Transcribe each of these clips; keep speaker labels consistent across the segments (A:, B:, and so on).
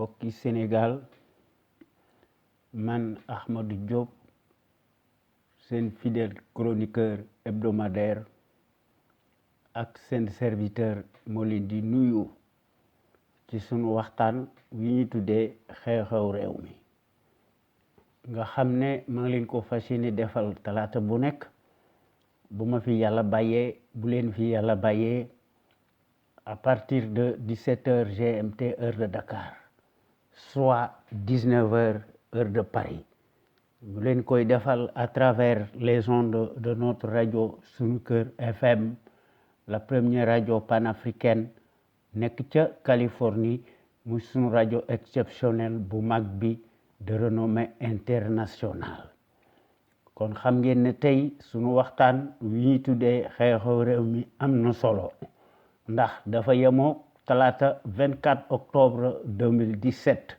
A: mbokki Sénégal man Ahmadou Diop seen fidèle chroniqueur hebdomadaire ak seen serviteur moo leen di nuyu ci sunu waxtaan wi ñu tuddee xew-xew réew mi nga xam ne maa ngi leen ko fas yéene defal talaata bu nekk bu ma fi yàlla bàyyee bu leen fi yàlla bàyyee à partir de 17h GMT heure de Dakar soit 19h heure de Paris ñu leen koy defal à travers les ondes de notre radio Sunu Kër FM la première radio panafricaine nekk ca Californie muy sunu rajo exceptionnelle bu mag bi de renommée internationale kon xam ngeen ne tey sunu waxtaan wi ñuy tuddee xew-xew réew mi am na solo ndax dafa yemoo talaata 24 octobre 2017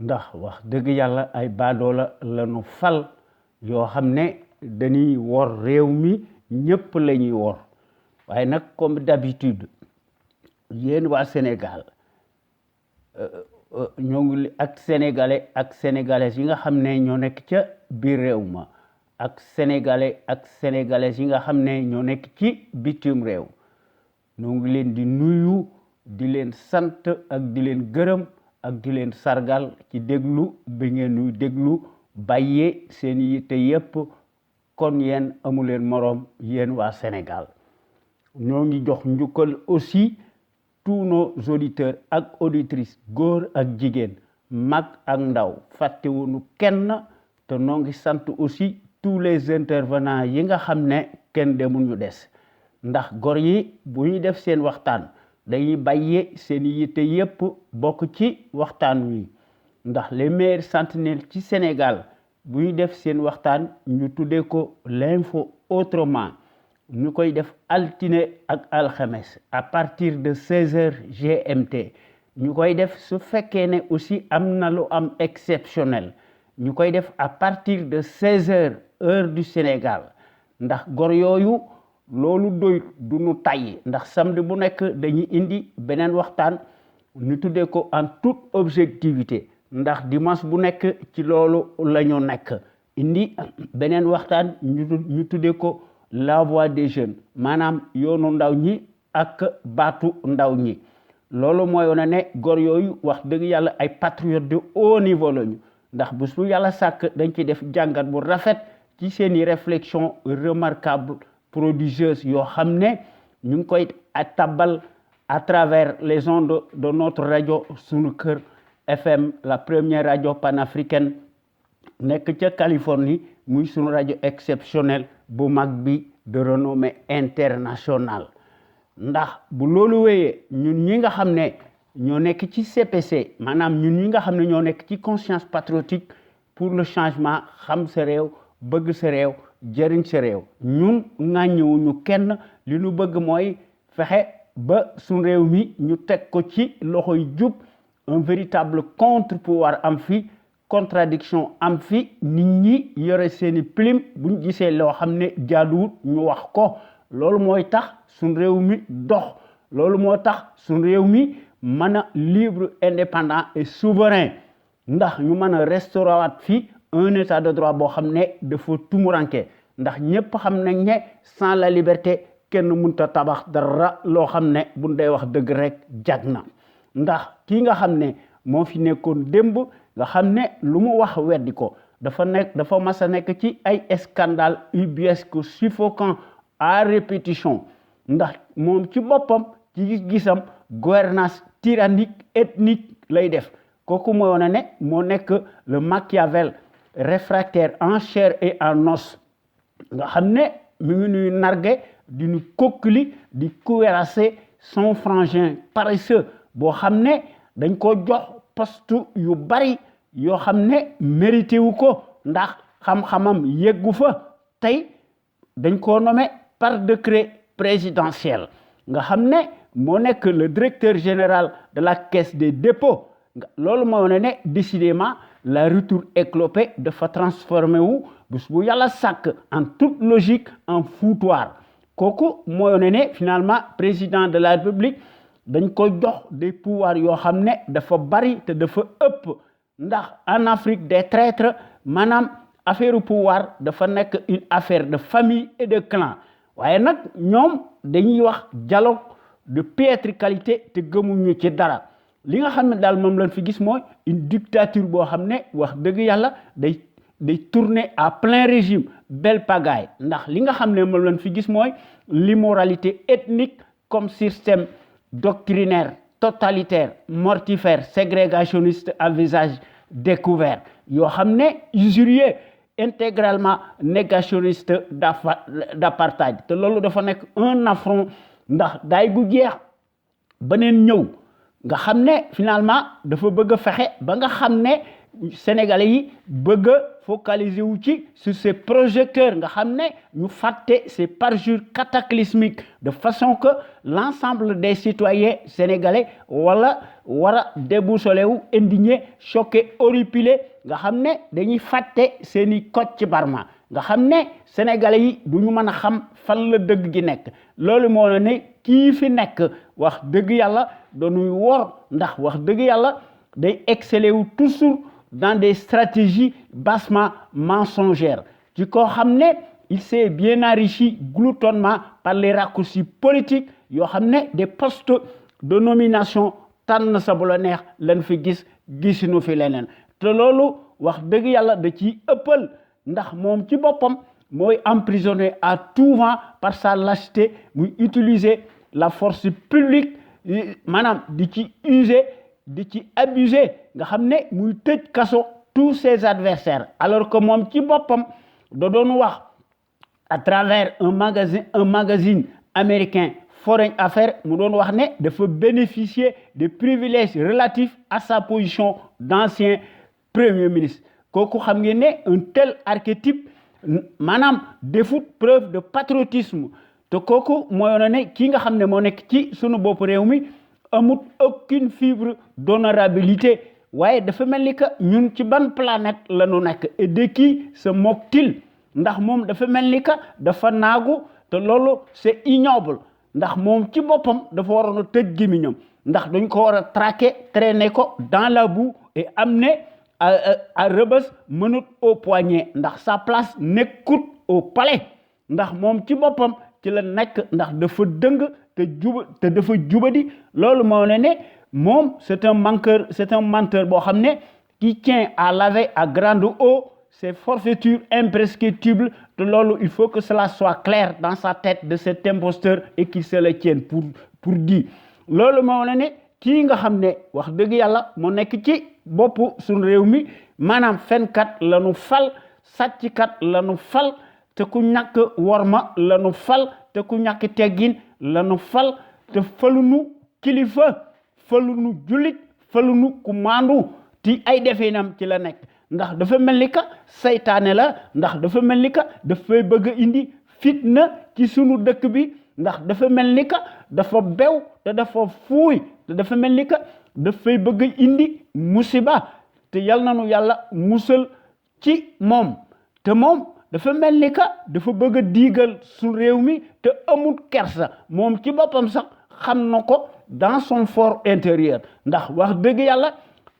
A: ndax wax dëgg yàlla ay baadoola lañu fal yoo xam ne dañuy wor réew mi ñëpp la ñuy wor waaye nag comme d'habitude yéen waa Sénégal ñoo ngi ak sénégalais ak sénégalaises yi nga xam ne ñoo nekk ca biir réew ma ak sénégalais ak sénégalaises yi nga xam ne ñoo nekk ci bitim réew ñoo ngi leen di nuyu di leen sant ak di leen gërëm ak di leen sargal ci déglu bi ngeen ñuy déglu bàyyee seen yitte yépp kon yéen amuleen moroom yéen waa Sénégal ñoo ngi jox njukkal aussi tous nos auditeurs ak auditrices góor ak jigéen mag ak ndaw fàttewuñu kenn te ñoo ngi sant aussi tous les intervenants yi nga xam ne kenn demul ñu des ndax gor yi bu ñuy def seen waxtaan dañuy bàyyee seen yitte yépp bokk ci waxtaan wi ndax les meilleurs sentinelles ci Sénégal bu ñuy def seen waxtaan ñu tuddee ko l'info autrement ñu koy def altine ak alxames à partir de 16h GMT ñu koy def su fekkee ne aussi am na lu am exceptionnel ñu koy def à partir de 16h heure du Sénégal ndax gor yooyu loolu doy du ñu tàyyi ndax samedi bu nekk dañuy indi beneen waxtaan ñu tuddee ko en toute objectivité ndax dimanche bu nekk ci loolu la ñu nekk indi beneen waxtaan ñu tuddee ko la voix des jeunes maanaam yoonu ndaw ñi ak baatu ndaw ñi loolu mooy wane ne góor yooyu wax dëgg yàlla ay patriotes de haut niveau lañu ndax bés bu yàlla sàkk dañ ci def jàngat bu rafet ci seeni réflexion remarquable prodigieuse yoo xam ne ñu ngi koy tabal à travers les ondes de notre radio Sunu Kër FM la première radio panafricaine nekk ca Californie muy sunu rajo exceptionnelle bu mag bi de renommée internationale ndax bu loolu wéyee ñun ñi nga xam ne ñoo nekk ci CPC maanaam ñun ñi nga xam ne ñoo nekk ci conscience patriotique pour le changement xam sa réew bëgg sa réew jëriñ sa réew ñun ŋàññiwuñu kenn li ñu bëgg mooy fexe ba suñu réew mi ñu teg ko ci loxoy jub un véritable contre-pouvoir am fi contradiction am fi nit ñi yore seeni plume buñ gisee loo xam ne jaaduwut ñu wax ko loolu mooy tax suñ réew mi dox loolu moo tax suñ réew mi mën a libre indépendant et souverain ndax ñu mën a restaurer waat fii un état de droit boo xam ne dafa tumuranke ndax ñépp xam nañ ne sans la liberté kenn mënta tabax dara loo xam ne buñ day wax dëgg rek jag na ndax kii nga xam ne moo fi nekkoon démb nga xam ne lu mu wax weddi ko dafa mas a nekk ci ay scandale ubuesque suffocant à répétition ndax moom ci boppam ci gisam gouvernance tyrannique ethnique lay def kooku mooy wane ne moo nekk le Machiavel réfractaire en chair et en os nga xam ne mi ngi nuy nargue di ñu kokkili di cuirasser son frangin paresseux boo xam ne dañ ko jox poste yu bari yoo xam ne mérité wu ko ndax xam-xamam yeggu fa tey dañ ko nommé par décret présidentiel nga xam ne moo nekk le directeur général de la caisse des dépôts loolu moo ne décidément la retour éclopée dafa transformé wu bés bu yàlla sàkk en toute logique en foutoir kooku moo ne finalement président de la République dañ ko jox des pouvoirs yoo xam ne dafa bari te dafa ëpp ndax en Afrique des traîtres maanaam affaire pouvoir dafa nekk une affaire de famille et de clan waaye nag ñoom dañuy wax dialogue de piètre qualité te gëmuñu ci dara li nga xam ne daal moom lañ fi gis mooy une dictature boo xam ne wax dëgg yàlla day tourner à plein régime belle pagaille ndax li nga xam ne moom lañ fi gis mooy l'immoralité ethnique comme système doctrinaire totalitaire mortifère ségrégationniste à visage découvert yoo xam ne usurier intégralement négationniste d'apartheid te loolu dafa nekk un affront ndax daay gu jeex beneen ñëw nga xam ne finalement dafa bëgg a fexe ba nga xam ne sénégalais yi bëgg a focaliser wu ci sur ces projecteurs nga xam ne ñu fàtte ces parjures cataclysmiques de façon que l'ensemble des citoyens sénégalais wala war a déboussolé wu indigné choqué horripilé nga xam ne dañuy fàtte seeni Kocc Barma nga xam ne sénégalais yi du ñu mën a xam fan la dëgg gi nekk loolu moo ne kii fi nekk wax dëgg yàlla dañuy wor ndax wax dëgg yàlla day exceller wu toujours dans des stratégies bassement mensongères ci koo xam ne il s'est bien enrichi gloutonnement par les raccourcis politiques yoo xam ne des postes de nomination tànn sa bu la neex lañ fi gisuñu fi leneen te loolu wax dëgg yàlla da ciy ëppal ndax moom ci boppam mooy emprisonné à tout vent par sa lâcheté muy utiliser la force publique maanaam di ci user di ci abuser nga xam ne muy tëj kaso tous ses adversaires alors que moom ci boppam da doon wax à travers un magazine américain Foreign Affairs mu doon wax ne dafa bénéficier des privilèges relatifs à sa position d'ancien premier ministre kooku xam ngeen ne un tel archétype maanaam defut preuve de patriotisme te kooku mooy ne kii nga xam ne moo nekk ci sunu bopp réew mi amut aucune fibre d'honorabilité waaye dafa mel ni que ñun ci ban planète la ñu nekk et de qui se moque-t-il ndax moom dafa mel ni que dafa naagu te loolu c'est ignoble ndax moom ci boppam dafa waroon a tëj gémmiñam ndax dañ ko war a traquer traîner ko dans la boue et amener à Rebeuss menut au poignet ndax sa place nekkut au palais ndax moom ci boppam ci la nekk ndax dafa dëng te dafa jubadi loolu moo ne moom c'est un menteur boo xam ne qui tient à laver à grande eau ses forfaitures imprescriptibles te loolu il faut que cela soit clair dans sa tête de cet imposteur et qu'il se le tienne pour dire loolu moo ne kii nga xam ne wax dëgg yàlla moo nekk ci boppu suñu réew mi maanaam fenkat la nu fal sàcckat la nu fal te ku ñàkk worma la nu fal te ku ñàkk teggin la nu fal te falunu kilifa falunu jullit falunu ku maandu ti ay defeenam ci la nekk ndax dafa mel ni que saytaane la ndax dafa mel ni que dafay bëgg a indi fitna ci sunu dëkk bi ndax dafa mel ni que dafa bew te dafa fuuy te dafa mel ni que dafay bëgg a indi musiba te yal nañu yàlla musal ci moom te moom dafa mel ni que dafa bëgg a diigal su réew mi te amul kersa moom ci boppam sax xam na ko dans son fort intérieur ndax wax dëgg yàlla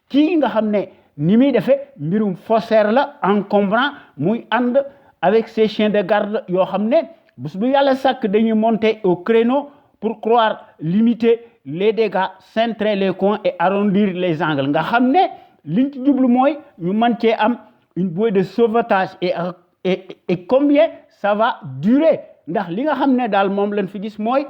A: kii nga xam ne ni muy defee mbirum faussaire la encombrant muy ànd avec ses chiens de garde yoo xam ne bés bu yàlla sàkk dañuy monter au créneau pour croire limiter les dégâts cintrer les coins et arrondir les angles nga xam ne liñ ci jublu mooy ñu mën cee am une bouée de sauvetage et combien ça va durer ndax li nga xam ne daal moom lañ fi gis mooy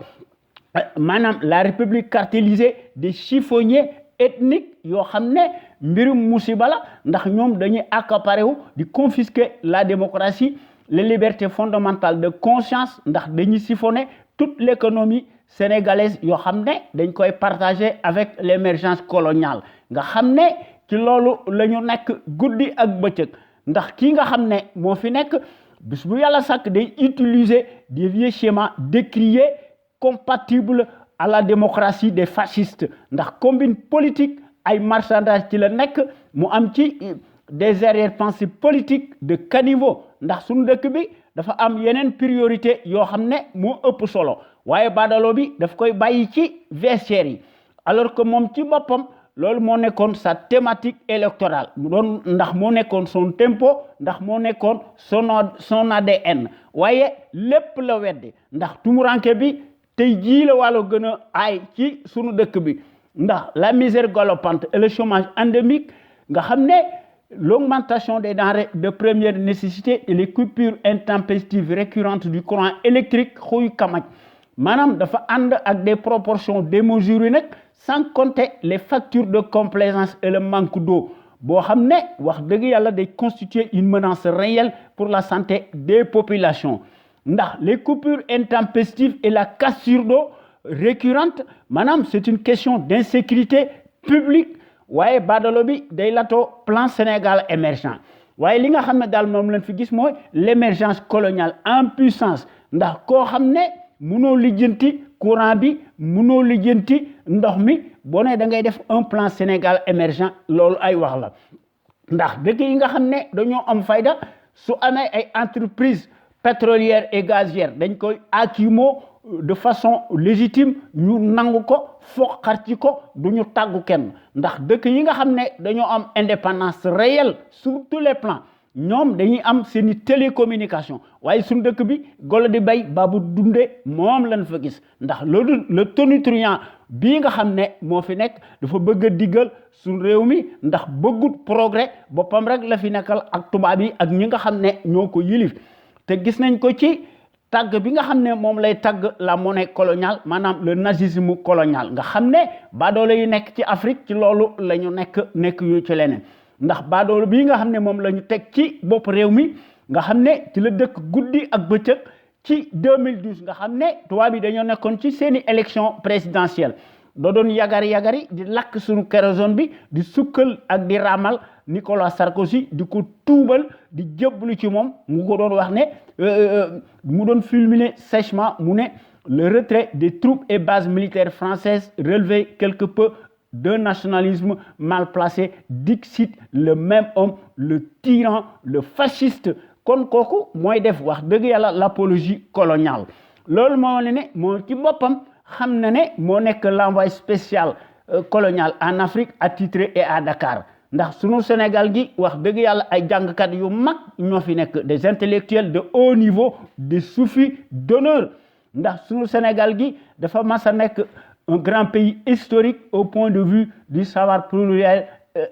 A: maanaam la république cartélisée des chiffonniers ethniques yoo xam ne mbirum musiba la ndax ñoom dañuy accaparer wu di confisquer la démocratie les libertés fondamentales de conscience ndax dañuy siphonner toute l'économie sénégalaise yoo xam ne dañ koy partager avec l'émergence coloniale nga xam ne ci loolu la ñu nekk guddi ak bëccëg ndax kii nga xam ne moo fi nekk bis bu yàlla sàkk day utiliser des vieux schémas décriés compatibles à la démocratie des fascistes ndax combine politique ay marchandage ci la nekk mu am ci des arrière-pensées politiques de caniveau ndax suñu dëkk bi dafa am yeneen priorité yoo xam ne moo ëpp solo waaye baadolo bi daf koy bàyyi ci vestiaire yi alors que moom ci boppam loolu moo nekkoon sa thématique électorale mu doon ndax moo nekkoon son tempo ndax moo nekkoon son ADN waaye lépp la weddi ndax tumuranke bi tey jii la wàllu gën a aay ci sunu dëkk bi ndax la misère galopante et le chômage endémique nga xam ne l'augmentation des denrées de première nécessité et les coupures intempestives récurrentes du courant électrique xuy kamaj maanaam dafa ànd ak des proportions démesurées nag sans compter les factures de complaisance et le manque d'eau boo xam ne wax dëgg yàlla day constituer une menace réelle pour la santé des populations ndax les coupures intempestives et la cassure d'eau récurrente maanaam c'est une question d'insécurité publique waaye baadalo bi day latoo plan Sénégal émergent waaye li nga xam ne daal moom lañ fi gis mooy l'émergence coloniale en puissance ndax koo xam ne mënoo lijjanti courant bi mënoo lijjanti ndox mi boo ne da ngay def un plan Sénégal émergent loolu ay wax la ndax dëkk yi nga xam ne dañoo am fayda su amee ay entreprises pétrolières et gazières dañ koy akimoo de façon légitime ñu nangu ko foqarti ko du ñu tàggu kenn ndax dëkk yi nga xam ne dañoo am indépendance réelle sur tous les plans ñoom dañuy am seeni télécommunication waaye suñu dëkk bi golo di bay babu dunde moom lañ fa gis ndax loolu le tonitruand bii nga xam ne moo fi nekk dafa bëgg a diggal suñu réew mi ndax bëggut progrès boppam rek la fi nekkal ak tubaab yi ak ñi nga xam ne ñoo ko yilif te gis nañ ko ci tàgg bi nga xam ne moom lay tàgg la monnaie coloniale maanaam le nazisme colonial nga xam ne baadoolo yi nekk ci Afrique ci loolu la ñu nekk yu ci leneen ndax baadoolo bii nga xam ne moom la ñu teg ci bopp réew mi nga xam ne ci la dëkk guddi ak bëccëg ci 2012 nga xam ne tubaab yi dañoo nekkoon ci seeni élection présidentielle doo doon yagari di lakk suñu kérosène bi di sukkal ak di raamal Nicolas Sarkozy di ko tuubal di jébbalu ci moom mu ko doon wax ne mu doon fulminer sèchement mu ne le retrait des troupes et bases militaires françaises relevait quelque peu d'un nationalisme mal placé dixit le même homme le tyran le fasciste kon kooku mooy def wax dëgg yàlla l'apologie coloniale loolu moo ne moo ci boppam xam na ne moo nekk l'envoyé spécial colonial en Afrique attitré et à Dakar ndax sunu Sénégal gi wax dëgg yàlla ay jàngkat yu mag ñoo fi nekk des intellectuels de haut niveau des soufis d'honneur ndax sunu Sénégal gi dafa mas a nekk un grand pays historique au point de vue du savoir pluriel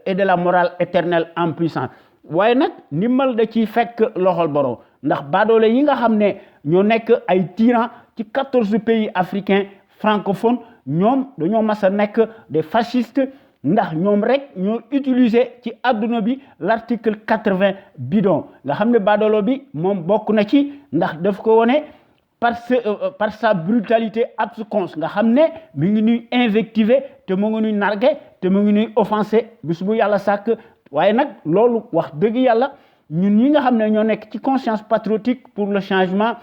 A: et de la morale éternelle en puissance waaye nag ndimbal da ciy fekk loxol borom ndax baadoole yi nga xam ne ñoo nekk ay tyrans ci 14 pays africains francophones ñoom dañoo mas a nekk des fascistes ndax ñoom rek ñoo utiliser ci adduna bi l'article 80 bidon nga xam ne baadoolo bi moom bokk na ci ndax daf ko wone par sa brutalité absconse nga xam ne mi ngi ñuy invectiver te mu ngi ñuy narguer te mu ngi ñuy offenser bis bu yàlla sàkk waaye nag loolu wax dëgg yàlla ñun ñi nga xam ne ñoo nekk ci conscience patriotique pour le changement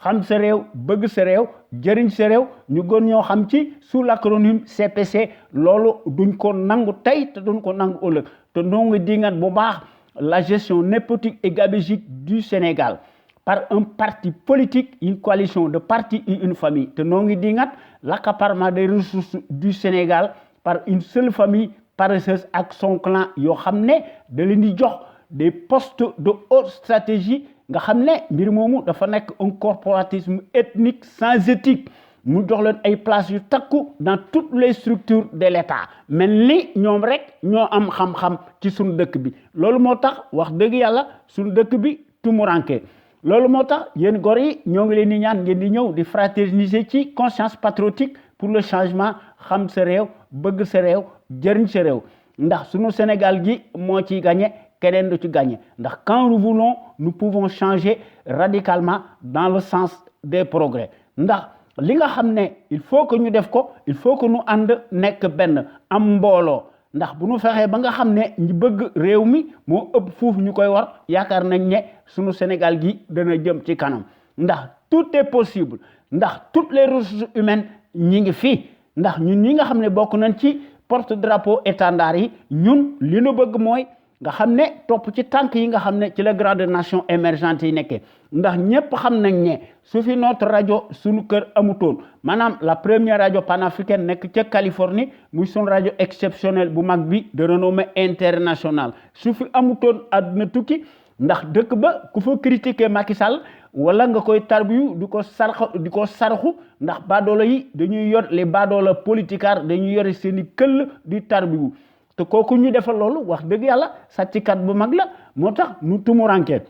A: xam sa réew bëgg sa réew jëriñ sa réew ñu gën ñoo xam ci sous l'acronyme CPC loolu duñ ko nangu tey te duñ ko nangu ëllëg te noo ngi dingat bu baax la gestion népotique et gabégique du Sénégal par un parti politique une coalition de partis et une famille te noo ngi dingat l'accaparement des ressources du Sénégal par une seule famille paresseuse ak son clan yoo xam ne da leen di jox des postes de haute stratégie nga xam ne mbir moomu dafa nekk un corporatisme ethnique sans éthique mu jox leen ay places yu takku dans toutes les structures de l'État mel ni ñoom rek ñoo am xam-xam ci suñu dëkk bi loolu moo tax wax dëgg yàlla suñu dëkk bi tumuranke loolu moo tax yéen gor yi ñoo ngi leen di ñaan ngeen di ñëw di fraterniser ci conscience patriotique pour le changement xam sa réew bëgg sa réew jëriñ sa réew ndax suñu Sénégal gi moo ciy gagné keneen du ci gagné ndax quand nous voulons nous pouvons changer radicalement dans le sens des progrès ndax li nga xam ne il faut que ñu def ko il faut que ñu ànd nekk benn am mbooloo ndax bu ñu fexee ba nga xam ne ñi bëgg réew mi moo ëpp foofu ñu koy war yaakaar nañ ne sunu Sénégal gi dana jëm ci kanam ndax tout est possible ndax toutes les ressources humaines ñi ngi fii ndax ñun ñi nga xam ne bokk nañ ci porte-drapeau étendard yi ñun li ñu bëgg mooy nga xam ne topp ci tànk yi nga xam ne ci la grande nation émergente yi nekkee ndax ñëpp xam nañ ne su fi notre rajo sunu kër amutoon maanaam la première rajo panafricaine nekk ca Californie muy sunu rajo exceptionnel bu mag bi de renommée internationale su fi amutoon àdduna tukki ndax dëkk ba ku fa critiquer Macky Sall wala nga koy tarbiyu di ko sarxu ndax baadoola yi dañuy yor les baadoola politicards dañuy yore seeni këll di tarbiyu te kooku ñu defal loolu wax dëgg yàlla sàcckat bu mag la moo tax nu tumuranke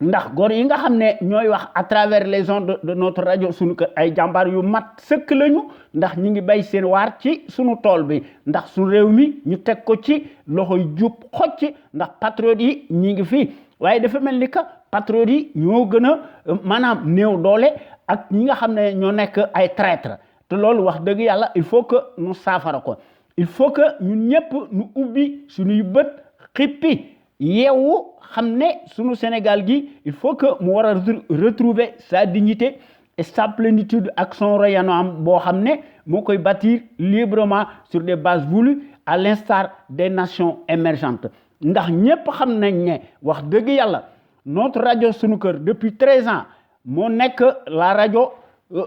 A: ndax góor yi nga xam ne ñooy wax à travers les ondes de notre rajo sunu kër ay jàmbaar yu mat sëkk lañu ndax ñi ngi bay seen waar ci sunu tool bi ndax sunu réew mi ñu teg ko ci loxoy jub xocc ndax patriotes yi ñi ngi fii waaye dafa mel ni que patriotes yi ñoo gën a maanaam néew doole ak ñi nga xam ne ñoo nekk ay traître te loolu wax dëgg yàlla il faut que nu saafara ko il faut que ñun ñëpp nu ubbi suñuy bët xippi yeewu xam ne sunu Sénégal gi il faut que mu war a retrouver sa dignité et sa plénitude ak son rayonnement boo xam ne moo koy bâtir librement sur des bases voulues à l'instar des nations émergentes ndax ñëpp xam nañ ne wax dëgg yàlla notre rajo sunu kër depuis 13 ans moo nekk la rajo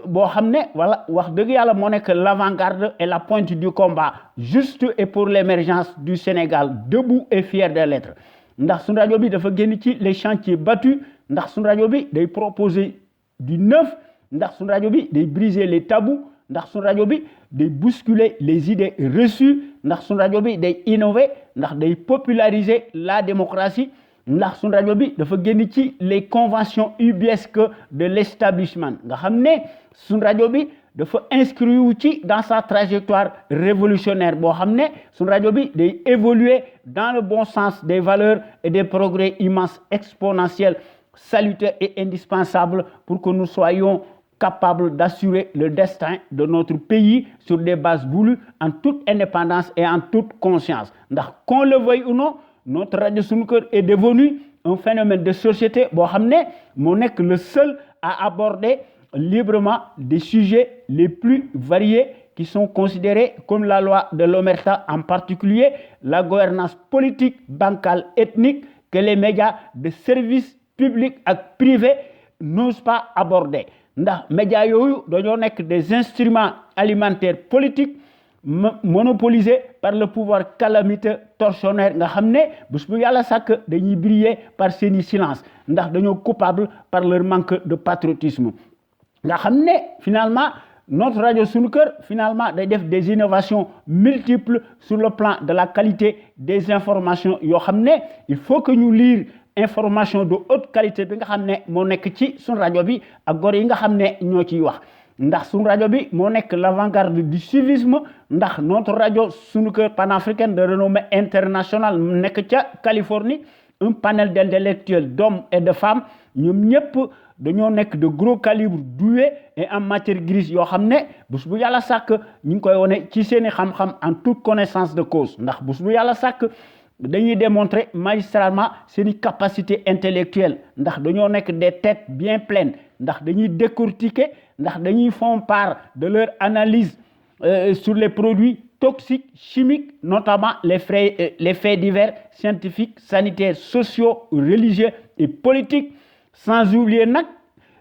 A: boo xam ne wala wax dëgg yàlla moo nekk l'avant-garde et la pointe du combat juste et pour l'émergence du Sénégal debout et fier de l'être ndax suñu rajo bi dafa génn ci les chantiers battus ndax suñu rajo bi day proposer du neuf ndax suñu rajo bi day briser les tabous ndax suñu rajo bi day bousculer les idées reçues ndax suñu rajo bi day innover ndax day populariser la démocratie ndax suñu rajo bi dafa génn ci les conventions ubuesques de l'établissement nga xam ne suñu rajo bi dafa inscrit wu ci dans sa trajectoire révolutionnaire boo xam ne suñu rajo bi day évoluer dans le bon sens des valeurs et des progrès immenses exponentiels salutaires et indispensables pour que nous soyons capables d'assurer le destin de notre pays sur des bases voulues en toute indépendance et en toute conscience ndax qu'on le veuille ou non notre rajo sunu kër est devenu un phénomène de société boo xam ne moo nekk le seul à aborder librement des sujets les plus variés qui sont considérés comme la loi de l'omerta, en particulier la gouvernance politique, bancale, ethnique, que les médias de service public et privé n'osent pas aborder. Ndax médias yooyu dañoo nekk des instruments alimentaires politiques monopolisés par le pouvoir calamiteux tortionnaire nga xam ne bés bu yàlla sàkk dañuy briller par seeni silence ndax dañoo coupables par leur manque de patriotisme nga xam ne finalement notre rajo sunu kër finalement day def des innovations multiples sur le plan de la qualité des informations yoo xam ne il faut que ñu lire information de haute qualité bi nga xam ne moo nekk ci sunu rajo bi ak góor yi nga xam ne ñoo ciy wax ndax sunu rajo bi moo nekk l'avant-garde du civisme ndax notre rajo sunu kër panafricaine de renommée internationale nekk ca Californie un panel d'intellectuels d'hommes et de femmes ñoom ñëpp dañoo nekk de gros calibre doués et en matière grise yoo xam ne bés bu yàlla sàkk ñu ngi koy wone ci seeni xam-xam en toute connaissance de cause ndax bés bu yàlla sàkk dañuy démontrer magistralement seeni capacité intellectuelle ndax dañoo nekk des têtes bien pleines ndax dañuy décortiquer ndax dañuy font part de leur analyse sur les produits toxiques chimiques notamment les faits divers scientifiques sanitaires sociaux religieux et politiques sans oublier nag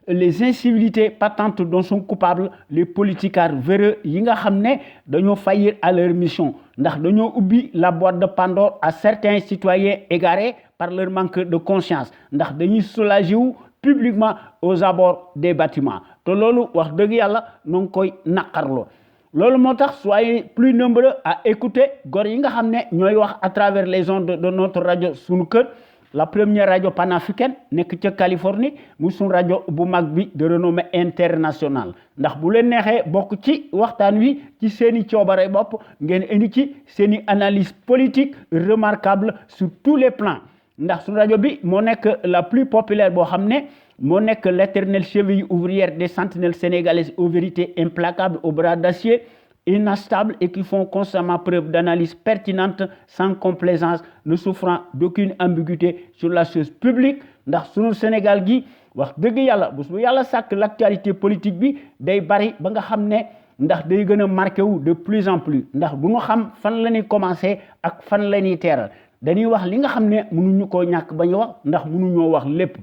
A: les incivilités patentes dont sont coupables les politicards véreux yi nga xam ne dañoo faillir à leur mission ndax dañoo ubbi la boîte de Pandore à certains citoyens égarés par leur manque de conscience ndax dañuy soulager wu publiquement aux abords des bâtiments te loolu wax dëgg yàlla noo ngi koy naqarloo loolu moo tax soyez plus nombreux à écouter góor yi nga xam ne ñooy wax à travers les ondes de notre rajo sunu kër la première rajo panafricaine nekk ca Californie muy sunu rajo bu mag bi de renommée internationale ndax bu leen neexee bokk ci waxtaan wi ci seeni coobare bopp ngeen indi ci seeni analyse politique remarquable sur tous les plans ndax sunu rajo bi moo nekk la plus populaire boo xam ne moo nekk l'éternelle cheville ouvrière des sentinelles sénégalaises aux vérités implacables aux bras d'acier inestables et qui font constamment preuve d'analyse pertinente sans complaisance ne souffrant d'aucune ambiguïté sur la chose publique ndax sunu Sénégal gi wax dëgg yàlla bu yàlla sàkk l'actualité politique bi day bari ba nga xam ne ndax day gën a marqué wu de plus en plus ndax bu ñu xam fan la ñuy commencer ak fan la ñuy teeral dañuy wax li nga xam ne mënuñu koo ñàkk bañ a wax ndax mënuñoo wax lépp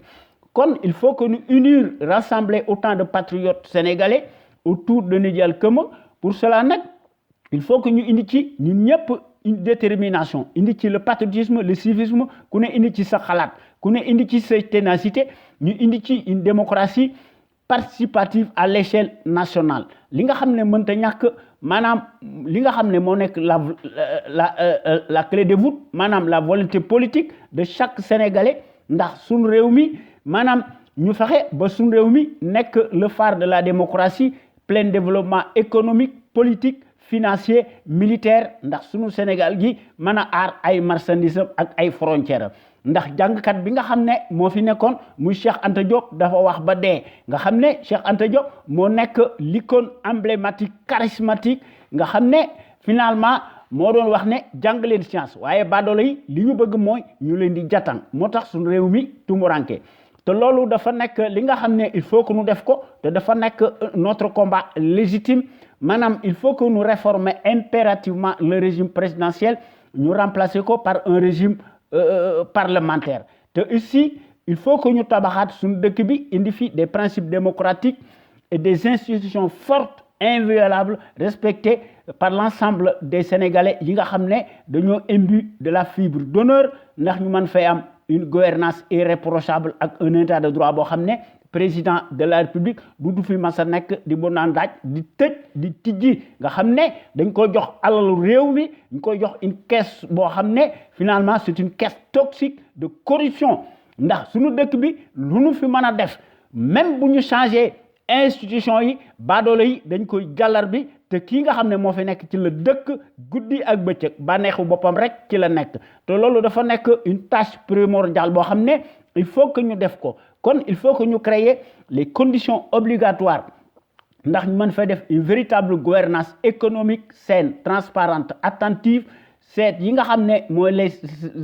A: kon il faut que nous unir rassembler autant de patriotes sénégalais autour de Ndiaye Kema pour cela nag il faut que ñu indi ci ñun ñëpp une détermination indi ci le patriotisme le civisme ku ne indi ci sa xalaat ku ne indi ci sa ténacité ñu indi ci une démocratie participative à l'échelle nationale li nga xam ne mënta ñàkk maanaam li nga xam ne moo nekk la clé de voûte maanaam la volonté politique de chaque Sénégalais ndax suñu réew mi maanaam ñu fexe ba suñu réew mi nekk le phare de la démocratie plein développement économique politique financier militaire ndax suñu Sénégal gi mën a aar ay marchandises ak ay frontières ndax jàngkat bi nga xam ne moo fi nekkoon muy Cheikh Anta Diop dafa wax ba dee nga xam ne Cheikh Anta Diop moo nekk l'icône emblématique charismatique nga xam ne finalement moo doon wax ne jàng leen science waaye baadoolo yi li ñu bëgg mooy ñu leen di jatan moo tax suñu réew mi tumuranke te loolu dafa nekk li nga xam ne il faut que ñu def ko te dafa nekk notre combat légitime maanaam il faut que nous réformer impérativement le régime présidentiel ñu remplacer ko par un régime parlementaire te ici il faut que ñu tabaxaat suñu dëkk bi indi fi des principes démocratiques et des institutions fortes inviolables respectées par l'ensemble des Sénégalais yi nga xam ne dañoo imbu de la fibre d'honneur ndax ñu mën fay am une gouvernance irréprochable ak un état de droit boo xam ne président de la République du fi masa nekk di bu naan daaj di tëj di tijji nga xam ne dañ ko jox alalu réew mi ñu koy jox une caisse boo xam ne finalement c'est une caisse toxique de corruption ndax suñu dëkk bi lu nu fi mën a def même bu ñu changé institution yi baadoolo yi dañ koy jàllar bi te kii nga xam ne moo fi nekk ci la dëkk guddi ak bëccëg bànneexu boppam rek ci la nekk te loolu dafa nekk une tâche primordiale boo xam ne il faut que ñu def ko kon il faut que ñu créer les conditions obligatoires ndax ñu mën fa def une véritable gouvernance économique saine transparente attentive seet yi nga xam ne mooy les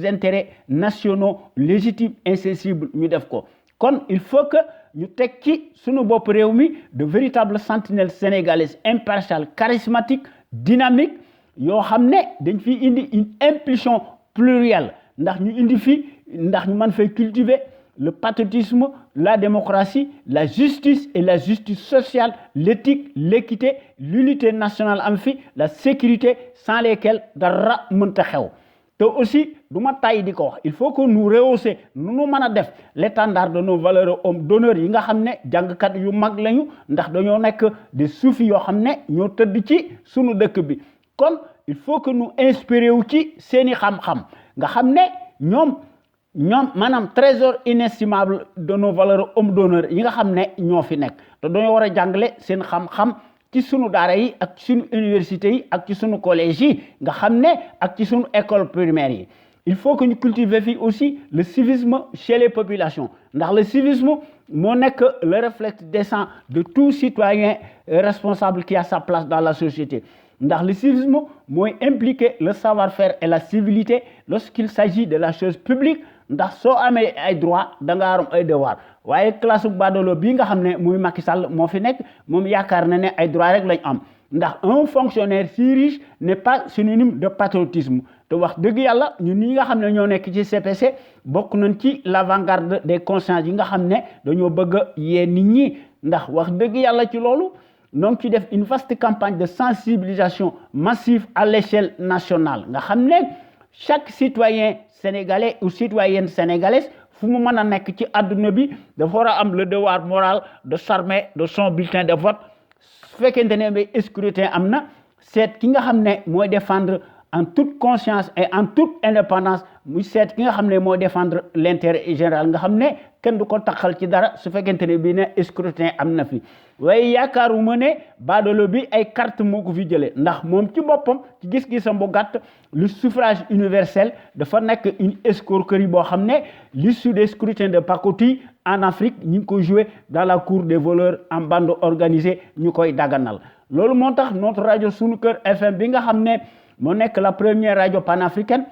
A: intérêts nationaux légitimes incessibles ñu def ko kon il faut que ñu teg ci sunu bopp réew mi de véritables sentinelles sénégalaises impartiales charismatiques dynamiques yoo xam ne dañ fi indi une impulsion plurielle ndax ñu indi fi ndax ñu mën fay cultiver le patriotisme, la démocratie, la justice et la justice sociale, l'éthique, l'équité, l'unité nationale en fi, la sécurité sans lesquelles dara mënta xew te aussi du ma tàyyi di ko wax il faut que nous rehausser nu mën a def l'étendard de nos valeurs hommes d'honneur yi nga xam ne jàngkat yu mag lañu ndax dañoo nekk des soufis yoo xam ne ñoo tëdd ci sunu dëkk bi kon il faut que nous inspiré wu ci seeni xam-xam nga xam ne ñoom maanaam trésor inestimable de nos valeurs hommes d'honneur yi nga xam ne ñoo fi nekk te dañoo war a jàngale seen xam-xam ci sunu daara yi ak sunu université yi ak ci sunu collège yi nga xam ne ak ci sunu école primaire yi il faut que ñu cultiver fii aussi le civisme chez les populations ndax le civisme moo nekk le réflexe décent de tout citoyen responsable qui a sa place dans la société ndax le civisme mooy impliquer le savoir-faire et la civilité lorsqu'il s'agit de la chose publique ndax soo amee ay droit da nga am ay devoir waaye classe badolo bii nga xam ne muy Macky Sall moo fi nekk moom yaakaar na ne ay droit rek lañ am ndax un fonctionnaire si riche n'est pas synonyme de patriotisme te wax dëgg yàlla ñun ñi nga xam ne ñoo nekk ci CPC bokk nañ ci l'avant-garde des consciences yi nga xam ne dañoo bëgg a yee nit ñi ndax wax dëgg yàlla ci loolu donc ci def une vaste campagne de sensibilisation massive à l'échelle nationale nga xam ne chaque citoyen sénégalais ou citoyenne sénégalaise fu mu mën a nekk ci adduna bi dafa war a am le devoir moral de s'armer de son bulletin de vote su fekkente ne ba scrutin am na seet ki nga xam ne mooy défendre en toute conscience et en toute indépendance muy seet ki nga xam ne mooy défendre l'intérêt général nga xam ne kenn du ko taxal ci dara su fekkente ne bii ne scrutin am na fi waaye yaakaaruma ne baadolo bi ay carte moo ko fi jëlee ndax moom ci boppam ci gis-gisam bu gàtt le suffrage universel dafa nekk une escroquerie boo xam ne l'issue des scrutins de pacotille en Afrique ñu ngi koy jouer dans la cour des voleurs en bande organisée ñu koy daganal loolu moo tax notre rajo Sunu Kër FM bi nga xam ne moo nekk la première rajo panafricaine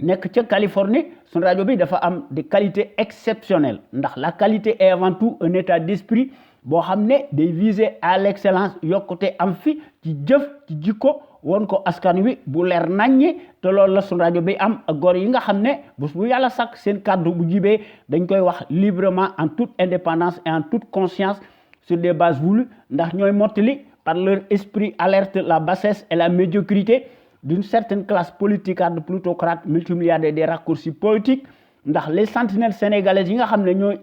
A: nekk ca Californie suñu rajo bi dafa am des qualités exceptionnelles ndax la qualité est avant tout un état d'esprit boo xam ne day viser à l'excellence yokkute am fi ci jëf ci jikko won ko askan wi bu leer naññi te loolu la sun rajo bi am ak góor yi nga xam ne bés bu yàlla sàkk seen kàddu bu jibee dañ koy wax librement en toute indépendance et en toute conscience sur des bases voulues ndax ñooy mottali par leur esprit alerte la bassesse et la médiocrité d'une certaine classe politicarde plutocrate multimilliardaire des raccourcis politiques ndax les sentinelles sénégalaises yi nga xam ne ñooy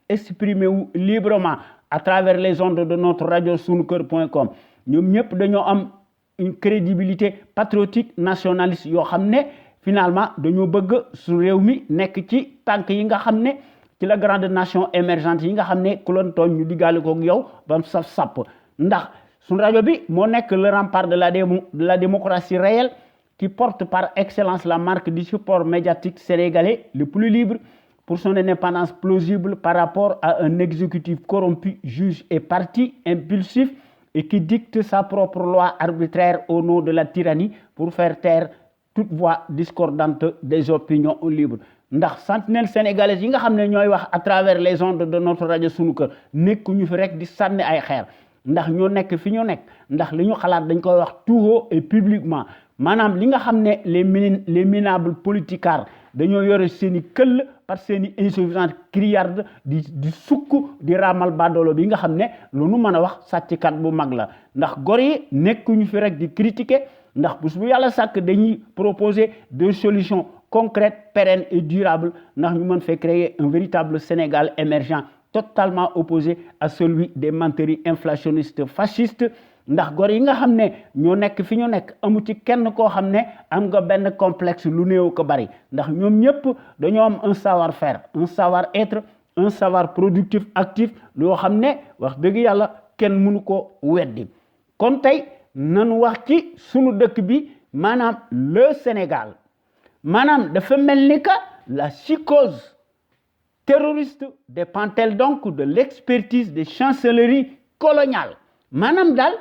A: exprimer wu librement à travers les ondes de notre radio sunuker.com ñoom ñëpp dañoo am une crédibilité patriotique nationaliste yoo xam ne finalement dañoo bëgg su réew mi nekk ci tànk yi nga xam ne ci la grande nation émergente yi nga xam ne ku loon tooñ ñu diggaale koog yow ba mu saf sàpp ndax suñu rajo bi moo nekk le rempart de la démocratie réelle qui porte par excellence la marque du support médiatique sénégalais le plus libre pour son indépendance plausible par rapport à un exécutif corrompu, juge et parti impulsif et qui dicte sa propre loi arbitraire au nom de la tyrannie pour faire taire toute voix discordante des opinions libres. ndax sentinelle sénégalais yi nga xam ne ñooy wax à travers les ondes de notre radio sunu kër nekkuñu fi rek di sànni ay xeer ndax ñoo nekk fi ñu nekk ndax li ñu xalaat dañ koy wax tout haut et publiquement maanaam li nga xam ne les minables politicards dañoo yore seen i këll par seen i insuffisance criarde di sukk di raamal badoolo bi nga xam ne lu nu mën a wax sàcckat bu mag la ndax gor yi nekkuñu fi rek di critiquer ndax bés bu yàlla sàkk dañuy proposer des solutions concrètes pérennes et durables ndax ñu mën fee créer un véritable Sénégal émergent totalement opposé à celui des menteries inflationnistes fascistes ndax gor yi nga xam ne ñoo nekk fi ñu nekk amu ci kenn koo xam ne am nga benn complexe lu néew ko bari ndax ñoom ñëpp dañoo am un savoir-faire un savoir-être un savoir productif actif loo xam ne wax dëgg yàlla kenn mënu ko weddi kon tey nanu wax ci sunu dëkk bi maanaam le Sénégal maanaam dafa mel ni que la psychose terroriste dépend-elle donc de l'expertise des chancelleries coloniales maanaam daal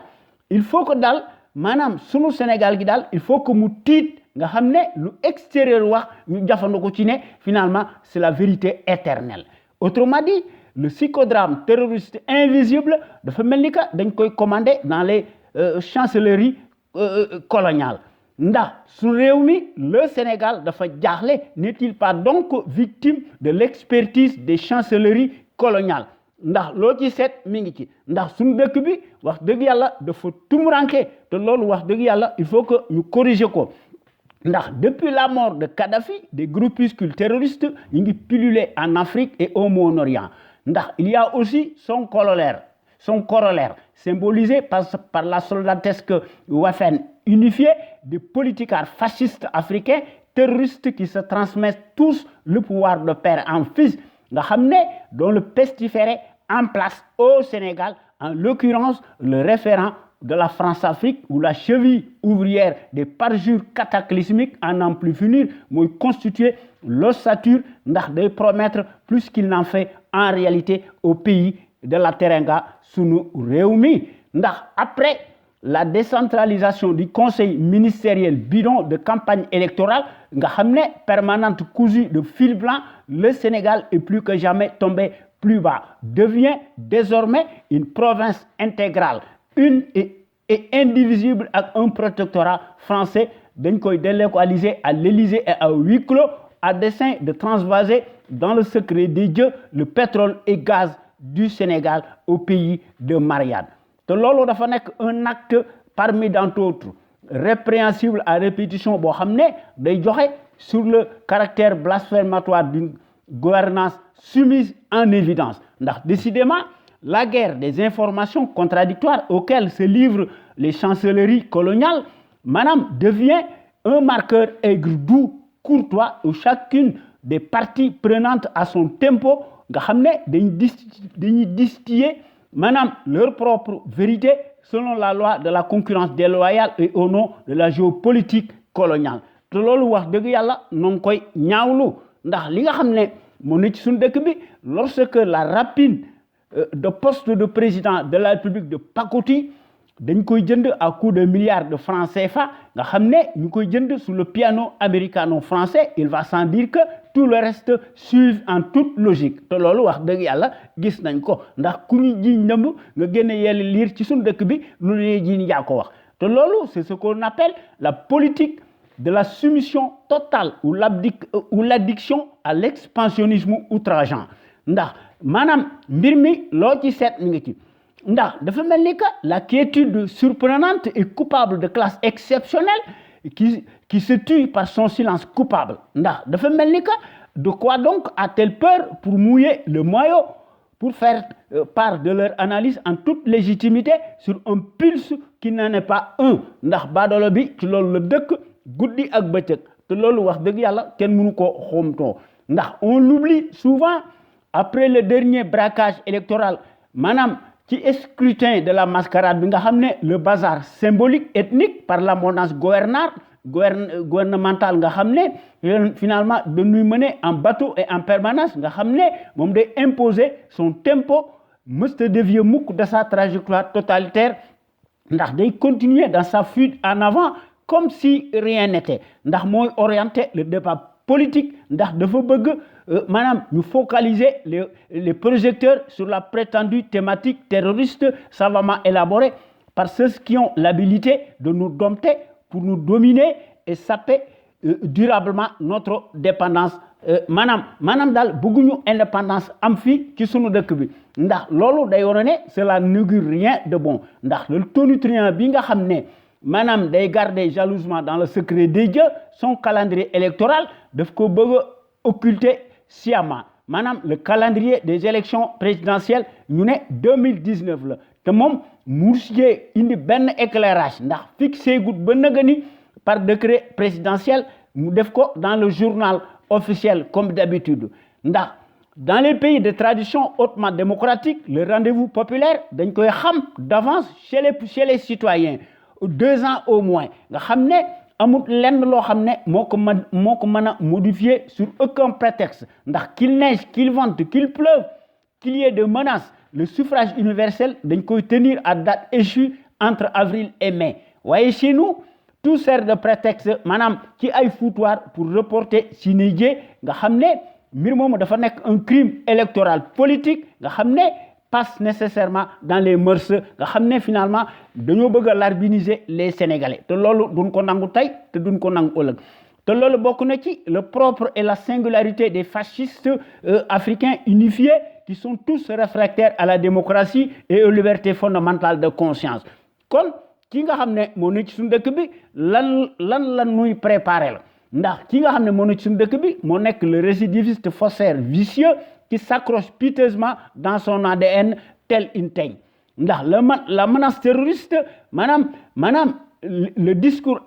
A: il faut que daal maanaam sunu Sénégal gi daal il faut que mu tiit nga xam ne lu extérieur wax ñu jafandiko ci ne finalement c'est la vérité éternelle autrement dit le psychodrame terroriste invisible dafa mel ni que dañ koy commander dans les chancelleries coloniales ndax su réew mi le Sénégal dafa jaaxle n'est-il pas donc victime de l'expertise des chancelleries coloniales ndax loo ci seet mi ngi ci ndax suñu dëkk bi wax dëgg yàlla dafa tumuranke te loolu wax dëgg yàlla il faut que ñu corriger ko ndax depuis la mort de Kadhafi des groupuscules terroristes ñu ngi pulluler en Afrique et au Moyen-Orient ndax il y a aussi son corollaire symbolisé par la soldatesque Waffen unifiée des politicards fascistes africains terroristes qui se transmettent tous le pouvoir de père en fils nga xam ne dont le pestiféré en place au Sénégal en l'occurrence le référent de la France-Afrique ou la cheville ouvrière des parjures cataclysmiques à n'en plus finir mooy constituer l'ossature ndax day promettre plus qu'il n'en fait en réalité au pays de la Teranga sunu réew mi ndax après la décentralisation du conseil ministériel bidon de campagne électorale nga xam ne permanente cousue de fil blanc le Sénégal est plus que jamais tombé plus bas devient désormais une province intégrale une et indivisible ak un protectorat français dañ koy délocaliser à l'Élysée et à huis clos à dessein de transvaser dans le secret des dieux le pétrole et gaz du Sénégal au pays de Marianne te loolu dafa nekk un acte parmi tant d'autres répréhensible à répétition boo xam ne day joxe sur le caractère blasphématoire d'une gouvernance soumise en évidence ndax décidément la guerre des informations contradictoires auxquelles se livrent les chancelleries coloniales maanaam devient un marqueur aigre-doux courtois où chacune des parties prenantes à son tempo nga xam ne dañuy distiller maanaam leur propre vérité selon la loi de la concurrence déloyale et au nom de la géopolitique coloniale te loolu wax dëgg yàlla noo ngi koy ñaawlu ndax li nga xam ne moo ne ci suñu dëkk bi lorsque la rapine de poste de président de la République de pacotille dañ koy jënd à coup de milliards de francs CFA nga xam ne ñu koy jënd sous le piano américano-français il va sans dire que tout le reste suive en toute logique te loolu wax dëgg yàlla gis nañ ko ndax ku ñu jiiñ ndëmb nga génne yelli liir ci suñu dëkk bi lu ne jiiñ yaa ko wax te loolu c'est ce qu'on appelle la politique de la soumission totale ou l'addiction à l'expansionnisme outrageant ndax maanaam mbir mi loo ci seet mi ngi ci ndax dafa mel ni que la quiétude surprenante et coupable de classe exceptionnelle qui se tue par son silence coupable ndax dafa mel ni que de quoi donc a-t-elle peur pour mouiller le maillot pour faire part de leur analyse en toute légitimité sur un pulse qui n'en est pas un ndax baadoolo bi ci loolu la dëkk guddi ak bëccëg te loolu wax dëgg yàlla kenn mënu ko xoomtoo ndax on l'oublie souvent après le dernier braquage électoral maanaam ci scrutin de la mascarade bi nga xam ne le bazar symbolique ethnique par l'abondance gouvernementale nga xam ne finalement dañuy mener en bateau et en permanence nga xam ne moom day imposer son tempo mësta dévier mukk de sa trajectoire totalitaire ndax day continuer dans sa fuite en avant comme si rien n'était ndax mooy orienter le débat politique ndax dafa bëgg maanaam ñu focaliser les projecteurs sur la prétendue thématique terroriste savamment élaborée par ceux qui ont l'habilité de nous dompter pour nous dominer et saper durablement notre dépendance maanaam daal bëgguñu indépendance am fii ci sunu dëkk bi ndax loolu day wone ne cela n'augure rien de bon ndax le tonitruand bi nga xam ne maanaam day garder jalousement dans le secret des dieux son calendrier électoral daf ko bëgg a occulter sciemment maanaam le calendrier des élections présidentielles ñu ne 2019 la te moom mursier indi benn éclairage ndax fixé gut ba naga ni par décret présidentiel mu def ko dans le journal officiel comme d'habitude ndax dans les pays de tradition hautement démocratique le rendez-vous populaire dañ koy xam d'avance chez les citoyens 2 ans au moins nga xam ne amul lenn loo xam ne moo ko mën a modifier sur aucun prétexte ndax qu'il neige qu'il vente qu'il pleuve qu'il y ait de menaces le suffrage universel dañ koy tenir à date échue entre avril et mai waaye chez nous tout sert de prétexte maanaam ci ay foutoir pour reporter sine die nga xam ne mbir moomu dafa nekk un crime électoral politique nga xam ne passe nécessairement dans les mœurs nga xam ne finalement dañoo bëgg a larbiniser les Sénégalais te loolu duñ ko nangu tey te duñ ko nangu ëllëg te loolu bokk na ci le propre et la singularité des fascistes africains unifiés qui sont tous réfractaires à la démocratie et aux libertés fondamentales de conscience kon ki nga xam ne moo nekk ci suñu dëkk bi lan nuy préparer la ndax ki nga xam ne moo nekk ci suñu dëkk bi moo nekk le récidiviste faussaire vicieux qui s'accroche piteusement dans son ADN tel une teigne ndax la menace terroriste maanaam le discours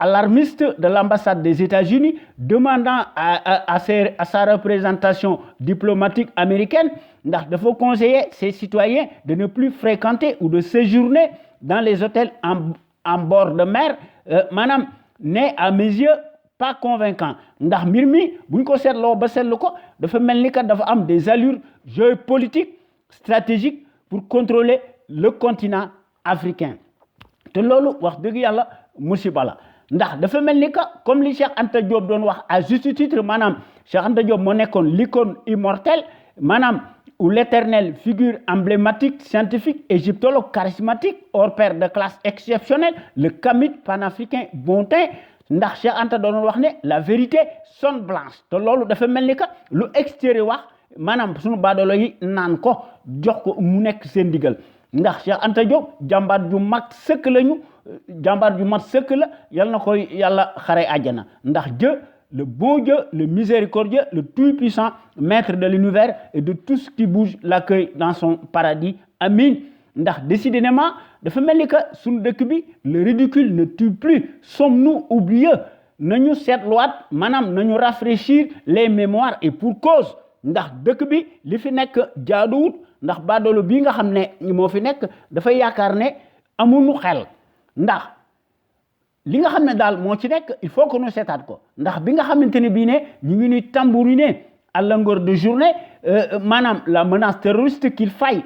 A: alarmiste de l'ambassade des États-Unis demandant à sa représentation diplomatique américaine ndax dafa conseiller ses citoyens de ne plus fréquenter ou de séjourner dans les hôtels en bord de mer maanaam n'est à mes yeux pas convaincant ndax mbir mi bu ñu ko seetloo ba seetlu ko dafa mel ni que dafa am des allures géopolitiques stratégiques pour contrôler le continent africain te loolu wax dëgg yàlla musiba la ndax dafa mel ni que comme li Cheikh Anta Diop doon wax à juste titre maanaam Cheikh Anta Diop moo nekkoon l'icône immortelle maanaam ou l'éternelle figure emblématique scientifique égyptologue charismatique hors pair de classe exceptionnelle le kamit panafricain bon teint ndax Cheikh Anta doon wax ne la vérité sonne blanche te loolu dafa mel ni que lu extérieur wax maanaam suñu baadoolo yi naan ko jox ko mu nekk seen digal ndax Cheikh Anta Diop jàmbaar ju mat sëkk lañu jàmbaar ju mat sëkk la yal na koy yàlla xare àjjana ndax Dieu le bon Dieu le miséricordieux le tout-puissant maître de l'univers et de tout ce qui bouge l'accueille dans son paradis amin ndax décidément dafa mel ni que suñu dëkk bi le ridicule ne tue plus sommes-nous oublieux nañu seetluwaat maanaam nañu rafraîchir les mémoires et pour cause ndax dëkk bi li fi nekk jaaduwut ndax baadoolo bii nga xam ne moo fi nekk dafay yaakaar ne amuñu xel ndax li nga xam ne daal moo ci nekk il faut que ñu seetaat ko ndax bi nga xamante ne bii ne ñu ngi ñuy tambouriner à longueur de journée maanaam la menace terroriste qu'il faille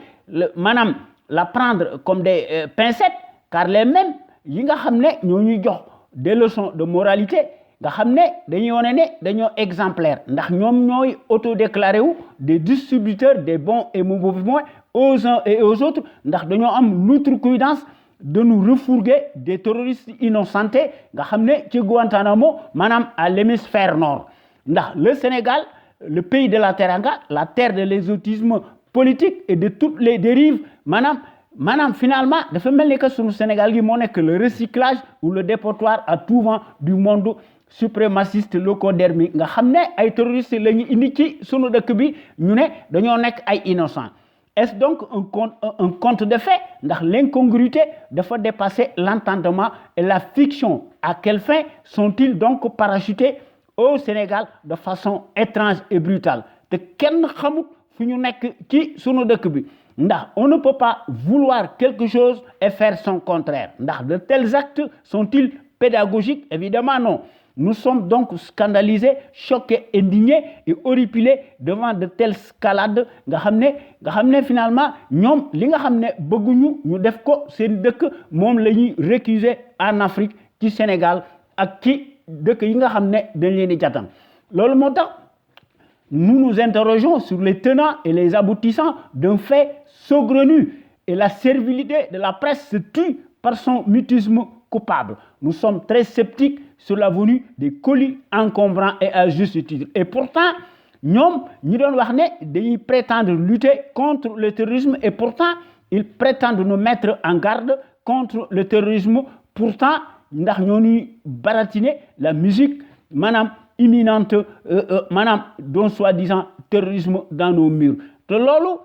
A: maanaam la prendre comme des pincettes car les mêmes yi nga xam ne ñoo ñuy jox des leçons de moralité nga xam ne dañuy wone ne dañoo exemplaire ndax ñoom ñooy autodéclaré wu des distributeurs des bons et mauvais moyens aux uns et aux autres ndax dañoo am l'outrecuidance de nous refourguer des terroristes innocentés nga xam ne ci Guantanamo maanaam à l'hémisphère nord ndax le Sénégal le pays de la teranga la terre de l'exotisme politique et de toutes les dérives maanaam finalement dafa mel ni que sunu Sénégal gi moo nekk le recyclage ou le dépotoir à tout vent du monde suprémaciste leucodermique nga xam ne ay terroristes la ñu indi ci sunu dëkk bi ñu ne dañoo nekk ay innocents. Est-ce donc un conte de fait ndax l'incongruité dafa dépasser l'entendement et la fiction. À quelle fin sont-ils donc parachutés au Sénégal de façon étrange et brutale te kenn xamut fu ñu nekk ci sunu dëkk bi ndax on ne peut pas vouloir quelque chose et faire son contraire ndax de tels actes sont-ils pédagogiques? Évidemment non. Nous sommes donc scandalisés, choqués, indignés et horripilés devant de telles escalades nga xam ne finalement ñoom li nga xam ne bëgguñu ñu def ko seen dëkk moom la ñuy récuser en Afrique ci Sénégal ak ci dëkk yi nga xam ne dañ leen di jatam loolu moo tax nous nous interrogeons sur les tenants et les aboutissants d'un fait saugrenu et la servilité de la presse se tue par son mutisme coupable. Nous sommes très sceptiques sur la venue des colis encombrants et à juste titre. Et pourtant, ñoom ñi doon wax ne dañuy prétendre lutter contre le terrorisme et pourtant ils prétendent nous mettre en garde contre le terrorisme. Pourtant ndax ñoo ñuy baratiner la musique imminente d'un soi-disant terrorisme dans nos murs. Te loolu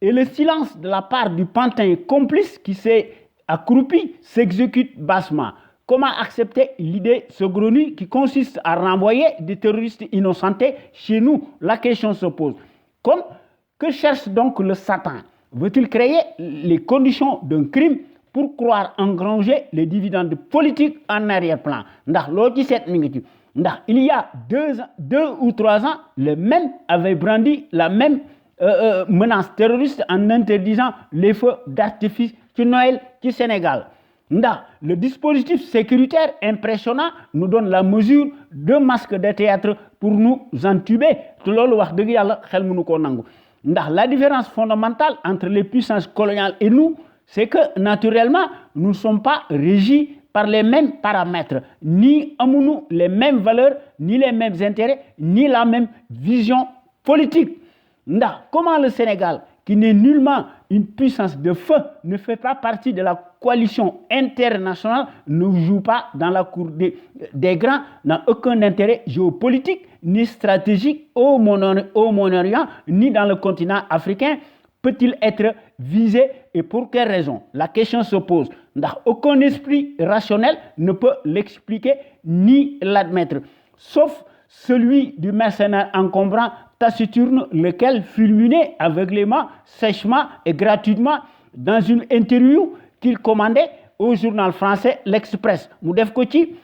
A: et le silence de la part du pantin complice qui s'est accroupi s'exécute bassement. Comment accepter l'idée saugrenue qui consiste à renvoyer des terroristes innocentés chez nous? La question se pose. Que cherche donc le Satan? Veut-il créer les conditions d'un crime pour croire engranger les dividendes politiques en arrière-plan? Ndax loo ci seet mi ngi ci ndax il y a 2 ou 3 ans, le même avait brandi la même menace terroriste en interdisant les feux d'artifice ci Noël ci Sénégal. Ndax le dispositif sécuritaire impressionnant nous donne la mesure de masques de théâtre pour nous entuber te loolu wax dëgg yàlla xel mënu koo nangu ndax la différence fondamentale entre les puissances coloniales et nous c'est que naturellement nous ne sommes pas régis par les mêmes paramètres ni amuñu les mêmes valeurs ni les mêmes intérêts ni la même vision politique ndax comment le Sénégal qui n'est nullement une puissance de feu, ne fait pas partie de la coalition internationale, ne joue pas dans la cour des grands, n'a aucun intérêt géopolitique, ni stratégique au Moyen-Orient, ni dans le continent africain, peut-il être visé et pour quelle raison? La question se pose. Aucun esprit rationnel ne peut l'expliquer ni l'admettre, sauf celui du mercenaire encombrant taciturne, lequel fulminait aveuglément, sèchement et gratuitement dans une interview qu'il commandait au journal français L'Express. Mu def ko ci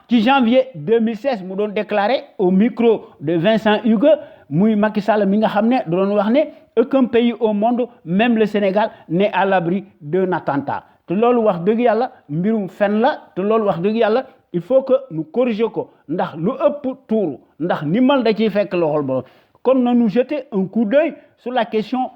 A: ci janvier 2016 mu doon déclaré au micro de Vincent Hugues muy Macky Sall mi nga xam ne doon wax ne aucun pays au monde même le Sénégal n'est à l'abri d'un attentat te loolu wax dëgg yàlla mbirum fen la te loolu wax dëgg yàlla il faut que nous corrigions ko ndax lu ëpp tuuru ndax nimal da ciy fekk loxol borom kon nañu jeter un coup d'œil sur la question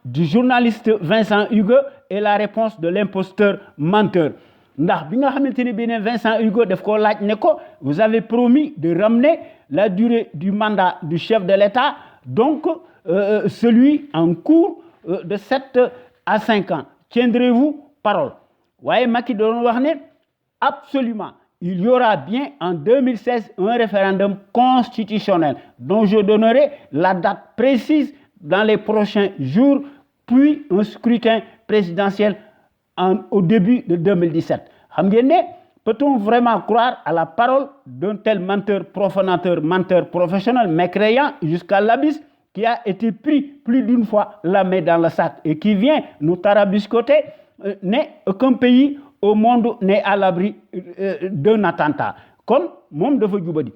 A: du journaliste Vincent Hugues et la réponse de l'imposteur menteur ndax bi nga xamante ni bi ne Vincent Hugues daf ko laaj ne ko vous avez promis de ramener la durée du mandat du chef de l'État donc celui en cours de 7 à 5 ans tiendrez-vous parole waaye Macky doon wax ne absolument il y aura bien en 2016 un référendum constitutionnel dont je donnerai la date précise dans les prochains jours, puis un scrutin présidentiel au début de 2017. Xam ngeen ne peut-on vraiment croire à la parole d'un tel menteur profanateur, menteur professionnel, mécréant jusqu'à l'abysse, qui a été pris plus d'une fois la main dans le sac et qui vient nous tarabiscoter? Aucun pays au monde n'est à l'abri d'un attentat. Kon moom dafa jubadi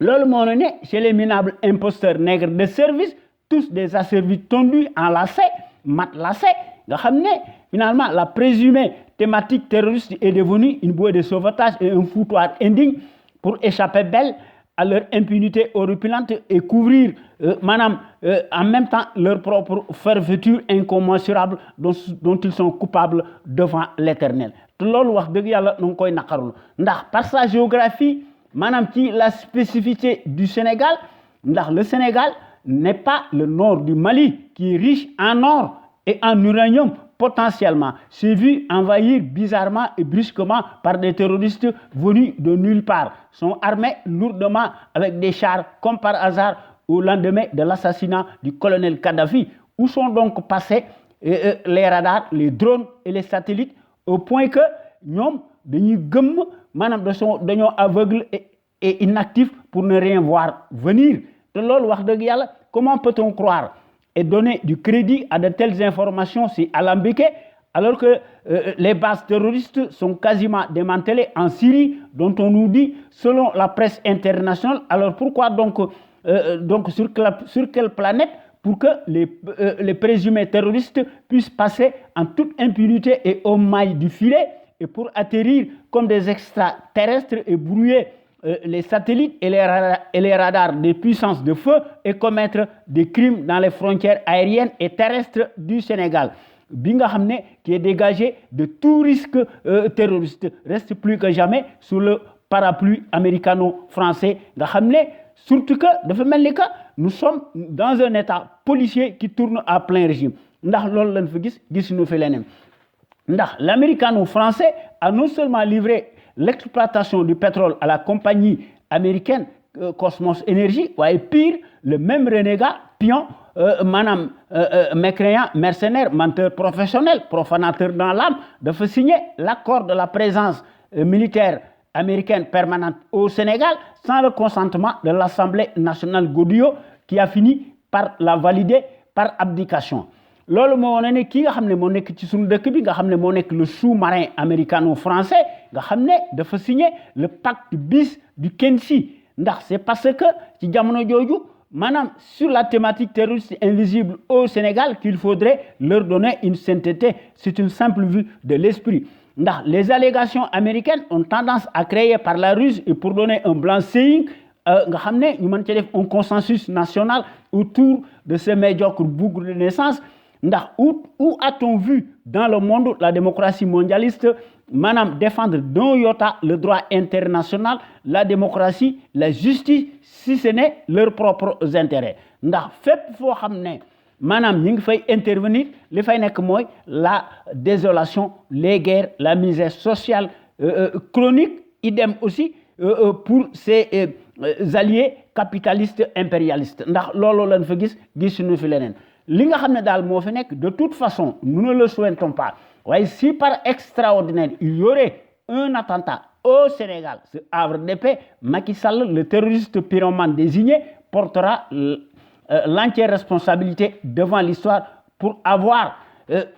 A: loolu moo ne chez les minables imposteurs nègres de service tous des asservis tondus en lacets matelassés nga xam ne finalement la présumée thématique terroriste est devenue une bouée de sauvetage et un foutoir indigne pour échapper belle à leur impunité horripilante et couvrir en même temps leur propre fermeture incommensurable dont ils sont coupables devant l'Éternel. te loolu wax dëgg yàlla nu ngi koy naqarlu ndax par sa géographie maanaam ci la spécificité du Sénégal ndax le Sénégal n'est pas le nord du Mali qui est riche en or et en uranium potentiellement, s'est vu envahir bizarrement et brusquement par des terroristes venus de nulle part, sont armés lourdement avec des chars comme par hasard au lendemain de l'assassinat du colonel Kadhafi. Où sont donc passés les radars, les drones et les satellites au point que nous, nous aveugles et inactifs pour ne rien voir venir. Comment peut-on croire et donner du crédit à de telles informations si alambiquées alors que les bases terroristes sont quasiment démantelées en Syrie, dont on nous dit, selon la presse internationale. Alors pourquoi donc sur quelle planète pour que les présumés terroristes puissent passer en toute impunité et au mailles du filet et pour atterrir comme des extraterrestres et brouiller les satellites et les radars des puissances de feu et commettre des crimes dans les frontières aériennes et terrestres du Sénégal. Binga Hamne, qui est dégagé de tout risque terroriste, reste plus que jamais sous le parapluie américano-français. Surtout que, nous sommes dans un état policier qui tourne à plein régime. L'américano-français a non seulement livré l'exploitation du pétrole à la compagnie américaine Cosmos Energy, et pire, le même renégat, pion, mécréant, mercenaire, menteur professionnel, profanateur dans l'âme, de faire signer l'accord de la présence militaire américaine permanente au Sénégal sans le consentement de l'Assemblée nationale Godio qui a fini par la valider par abdication. Loolu moo wane ne kii nga xam ne moo nekk ci suñu dëkk bi nga xam ne moo nekk le sous-marin américano-français nga xam ne dafa signé le pacte bis du Kensi ndax c'est parce que ci jamono jooju maanaam sur la thématique terroriste invisible au Sénégal qu'il faudrait leur donner une sainteté. C'est une simple vue de l'esprit. Ndax les allégations américaines ont tendance à créer par la ruse et pour donner un blanc-seing nga xam ne ñu mën ci def un consensus national autour de ce médiocre bougre de naissance. Où a-t-on vu dans le monde la démocratie mondialiste défendre d'un iota le droit international, la démocratie, la justice, si ce n'est leurs propres intérêts. Faut intervenir, li fay nek moy la désolation, les guerres, la misère sociale chronique, idem aussi pour ces alliés capitalistes impérialistes. Ndax lolo lañ fa gis ñu fi leneen. De toute façon, nous ne le souhaitons pas. Si par extraordinaire, il y aurait un attentat au Sénégal, ce havre de paix, Macky Sall, le terroriste pyromane désigné, portera l'entière responsabilité devant l'histoire pour avoir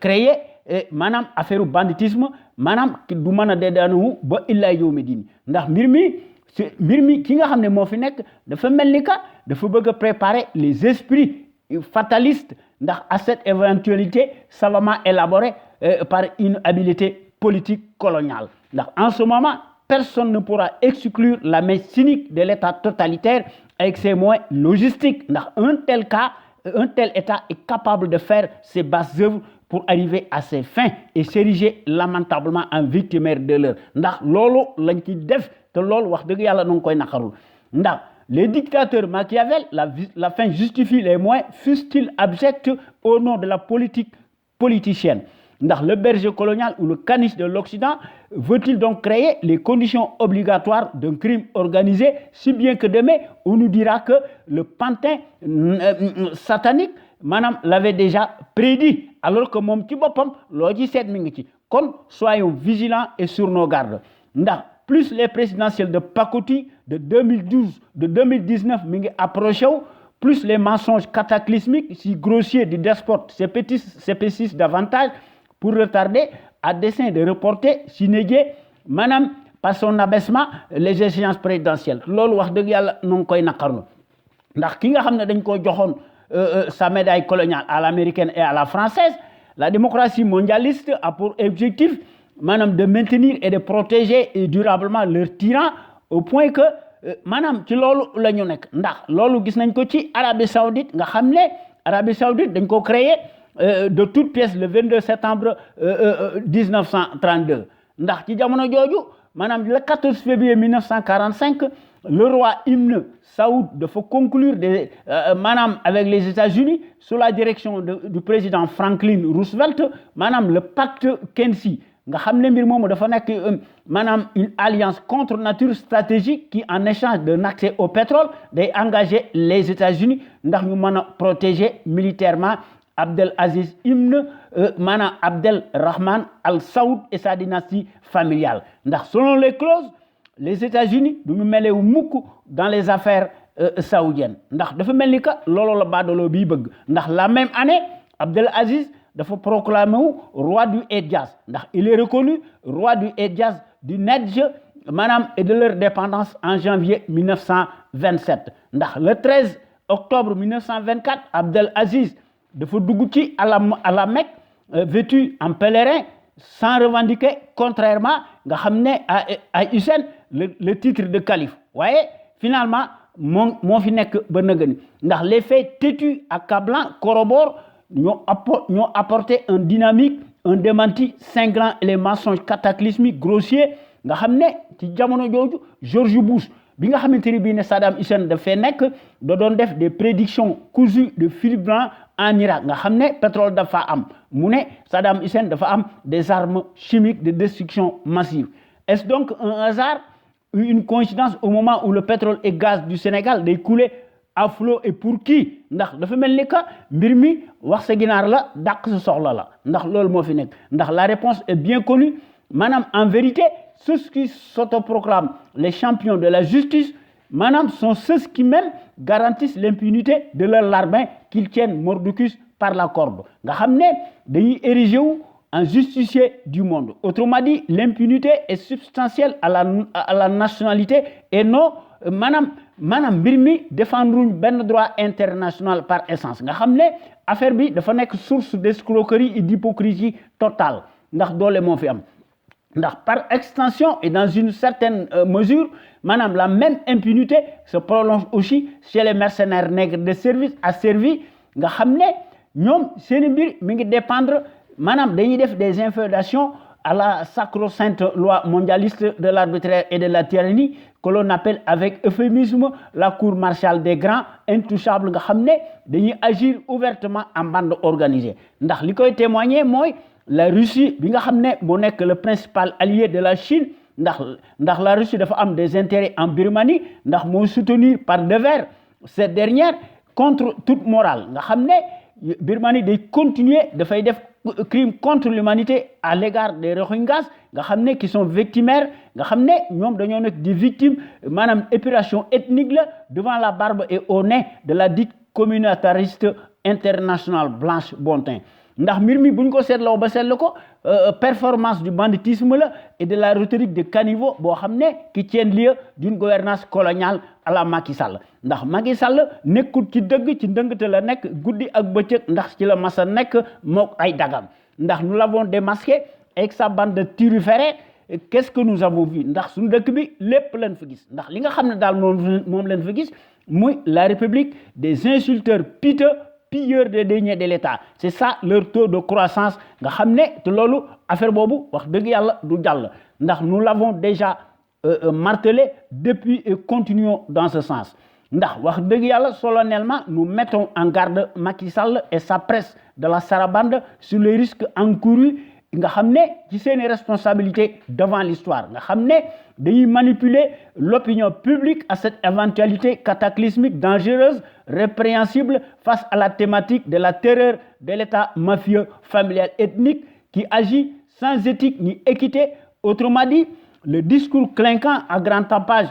A: créé affaire au banditisme, ki du mën a dédaanu ba illa yow mi diini ndax mbir mi ki nga xam ne moo fi nekk dafa mel ni dafa bëgg a préparer les esprits fataliste à cette éventualité savamment élaborée par une habileté politique coloniale. En ce moment, personne ne pourra exclure la main cynique de l'État totalitaire avec ses moyens logistiques. Un tel État est capable de faire ses basses œuvres pour arriver à ses fins et s'ériger lamentablement en victimaire de l'heure. Lolo lañ ci def te loolu wax dëgg yàlla nu ngi koy naqarul les dictateurs Machiavel, la fin justifie les moyens, fussent-ils abjects au nom de la politique politicienne. Le berger colonial ou le caniche de l'Occident veut-il donc créer les conditions obligatoires d'un crime organisé, si bien que demain, on nous dira que le pantin satanique, l'avait déjà prédit, alors que mon petit bopam, l'oji set mingi. Soyons vigilants et sur nos gardes. Plus les présidentielles de Pakoti de 2012, de 2019 approchent, plus les mensonges cataclysmiques si grossiers du despote s'épaississent davantage pour retarder à dessein de reporter, si néguer, par son abaissement, les échéances présidentielles. Lolo wax deug yalla non koy nakarnu. Ndax ki nga xamne dañ ko joxone sa médaille coloniale à l'américaine et à la française, la démocratie mondialiste a pour objectif de maintenir et de protéger durablement leurs tyrans au point que maanaam ci loolu la ñu nekk ndax loolu gis nañ ko ci Arabie Saoudite nga xam ne Arabie Saoudite dañ ko créé de toutes pièces le 22 septembre 1932 ndax ci jamono jooju maanaam le 14 février 1945 le roi hymne Saoud dafa conclure avec les États-Unis sous la direction du président Franklin Roosevelt maanaam le pacte Kensi nga xam ne mbir moomu dafa nekk une alliance contre nature stratégique qui en échange d'un accès au pétrole day engager les États-Unis ndax ñu mën a protéger militairement Abdel Aziz Ibn Abdel Rahman Al Saoud et sa dynastie familiale ndax selon les clauses les États-Unis du ñu melewu mukk dans les affaires saoudiennes ndax dafa mel ni que loolu la baadoloo bii bëgg ndax la même année Abdel Aziz dafa proclamé roi du Hedjaz ndax il est reconnu roi du Hedjaz du Nedj et de leur dépendance en janvier 1927 ndax le 13 octobre 1924 Abdel Aziz dafa dugg ci à la Mecque vêtu en pèlerin sans revendiquer contrairement nga xam ne à Hussein le titre de calife waaye finalement moo fi nekk ba nëgëni ndax les faits têtus accablants corroborent ñoo apporté un dynamique un démenti cinglant et les mensonges cataclysmiques grossiers nga xam ne ci jamono jooju George Bush bi nga xamante ni bii ne Saddam Hussein dafay nekk da doon def des prédictions cousues de fil blanc en Irak nga xam ne pétrole dafa am mu ne Saddam Hussein dafa am des armes chimiques de destruction massive est-ce donc un hasard ou une coïncidence au moment où le pétrole et gaz du Sénégal day couler à flot et pour qui ndax dafa mel ni que mbir mi wax sa ginaar la dàq sa soxla la ndax loolu moo fi nekk ndax la réponse est bien connue en vérité ceux qui s'autoproclament les champions de la justice sont ceux qui même garantissent l'impunité de leur larbin qu'ils tiennent mordicus par la corde nga xam ne dañuy érigé wu en justicier du monde autrement dit l'impunité est substantielle à la nationalité et non mbir mi défendre benn droit international par essence nga xam ne affaire bi dafa nekk source d'escroquerie et d'hypocrisie totale ndax doole moo fi am ndax par extension et dans une certaine mesure la même impunité se prolonge aussi chez les mercenaires nègres de service asservis nga xam ne ñoom seeni mbir mi ngi dépendre dañuy def des inféodations à la sacro-sainte loi mondialiste de l'arbitraire et de la tyrannie que l'on appelle avec euphémisme la cour martiale des grands intouchables nga xam ne dañuy agir ouvertement en bande organisée ndax li koy témoigner mooy la Russie bi nga xam ne moo nekk le principal allié de la Chine ndax la Russie dafa am des intérêts en Birmanie ndax moo soutenir par devers cette dernière contre toute morale nga xam ne Birmanie day continuer dafay def crime contre l'humanité à l'égard des Rohingyas nga xam ne qui sont victimaires nga xam ne ñoom dañoo nekk des victimes épuration ethnique la devant la barbe et au nez de la dite communautariste internationale Blanche Bontin ndax mbir mi bu ñu ko seetloo ba seetlu ko performance du banditisme la et de la rhétorique de caniveau boo xam ne qui tient lieu d'une gouvernance coloniale à la Macky Sall ndax Macky Sall nekkul ci dëgg ci ndëngte la nekk guddi ak bëccëg ndax ci la masa nekk mook ay dagam ndax nous l'avons démasqué avec sa bande de turiférés qu'est-ce que nous avons vu ndax suñu dëkk bi lépp lañ fa gis ndax li nga xam ne daal moom lañ fa gis muy la république des insulteurs piteux pilleurs des deniers de l'État c'est ça leur taux de croissance nga xam ne te loolu affaire boobu wax dëgg yàlla du jàll ndax nous l'avons déjà martelé depuis et continuons dans ce sens ndax wax dëgg yàlla solennellement nous mettons en garde Macky Sall et sa presse de la sarabande sur les risques encourus nga xam ne ci seeni responsabilité devant l'histoire nga xam ne dañuy manipuler l'opinion publique à cette éventualité cataclysmique dangereuse répréhensible face à la thématique de la terreur de l'État mafieux familial ethnique qui agit sans éthique ni équité autrement dit le discours clinquant à grand tapage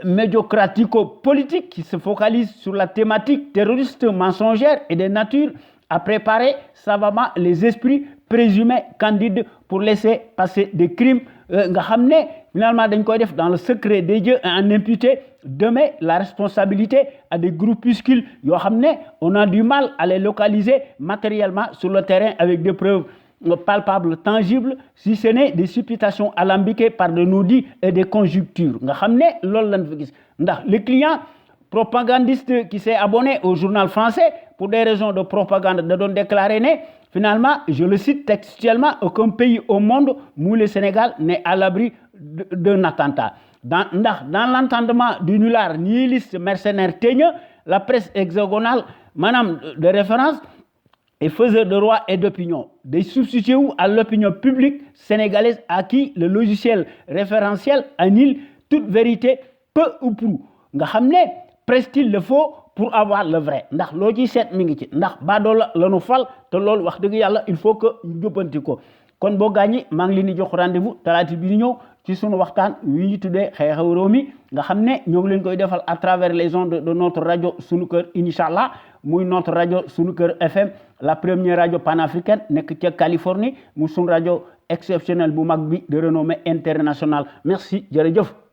A: médiocratico-politique qui se focalise sur la thématique terroriste mensongère et de nature à préparer savamment les esprits présumés candides pour laisser passer des crimes nga xam ne finalement dañ koy def dans le secret des dieux et en imputer demain la responsabilité à des groupuscules yoo xam ne on a du mal à les localiser matériellement sur le terrain avec des preuves palpables, tangibles, si ce n'est des supputations alambiquées par de non-dits et des conjectures. Nga xam ne loolu lañ fa gis ndax le client propagandiste qui s'est abonné au journal français pour des raisons de propagande da doon déclarer ne finalement, je le cite textuellement, aucun pays au monde où le Sénégal n'est à l'abri d'un attentat. Dans l'entendement du nulard nihiliste mercenaire teigneux, la presse hexagonale, madame de référence, et faiseur de roi et d'opinion, des substituts à l'opinion publique sénégalaise à qui le logiciel référentiel annule toute vérité, peu ou prou. Nga xam ne presse-t-il le faux pour avoir le vrai ndax loo ci seet mi ngi ci ndax baadoo la nu fal te loolu wax dëgg yàlla il faut que ñu jubbanti ko kon boo gaañi maa ngi leen di jox rendez-vous talaata bi di ñëw ci sunu waxtaan wi ñu tuddee xew-xewu réew mi nga xam ne ñoo ngi leen koy defal à travers les ondes de notre rajo sunu kër incha allah muy notre rajo sunu kër FM la première rajo panafricaine nekk ca Californie mu sunu rajo exceptionnel bu mag bi de renommée internationale merci jërëjëf.